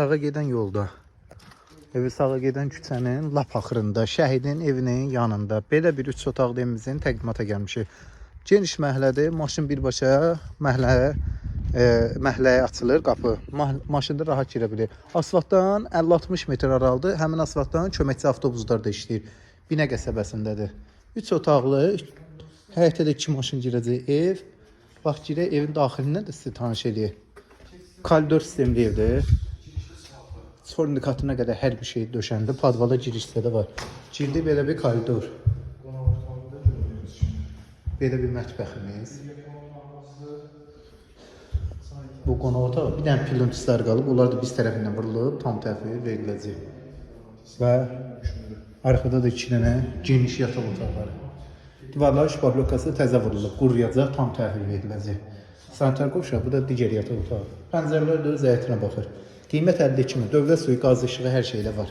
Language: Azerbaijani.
Sağa gedən yolda. Evi sağa gedən küçənin lap axırında, şəhidin evinin yanında belə bir 3 otaqlı evimizin təqdimata gəlmişik. Geniş məhəllədir. Maşın birbaşa məhəlləyə məhəlləyə açılır qapı. Maşında rahat girə bilir. Asfaltdan 50-60 metr aralıdır. Həmin asfaltdan köməkçi avtobuslar da işləyir. Binə qəsəbəsindədir. 3 otaqlı, həyətə də 2 maşın girəcək ev. Bax girək evin daxilindən də sizi tanış eləyək. Koridor sistemli evdir. Torun katına qədər hər bir şey döşəndi. Podvala girişdə də var. Girdi belə bir koridor. Belə bir mətbəximiz. Bu qonaq otağı. Bir dənə plintüslər qalıb. Onlar da biz tərəfindən vurulub, tam təhvil veriləcək. Və arxada da 2 dənə geniş yataq otaqları. Divarlar şpablokası təzə vurulub, quruyacaq, tam təhvil veriləcək. Sanitar qovşağı, bu da digər yataq otağı. Pəncərələr də öz həyətinə baxır. Qiymət 52 min. Dövlət suyu, qaz, işığı hər şeylə var.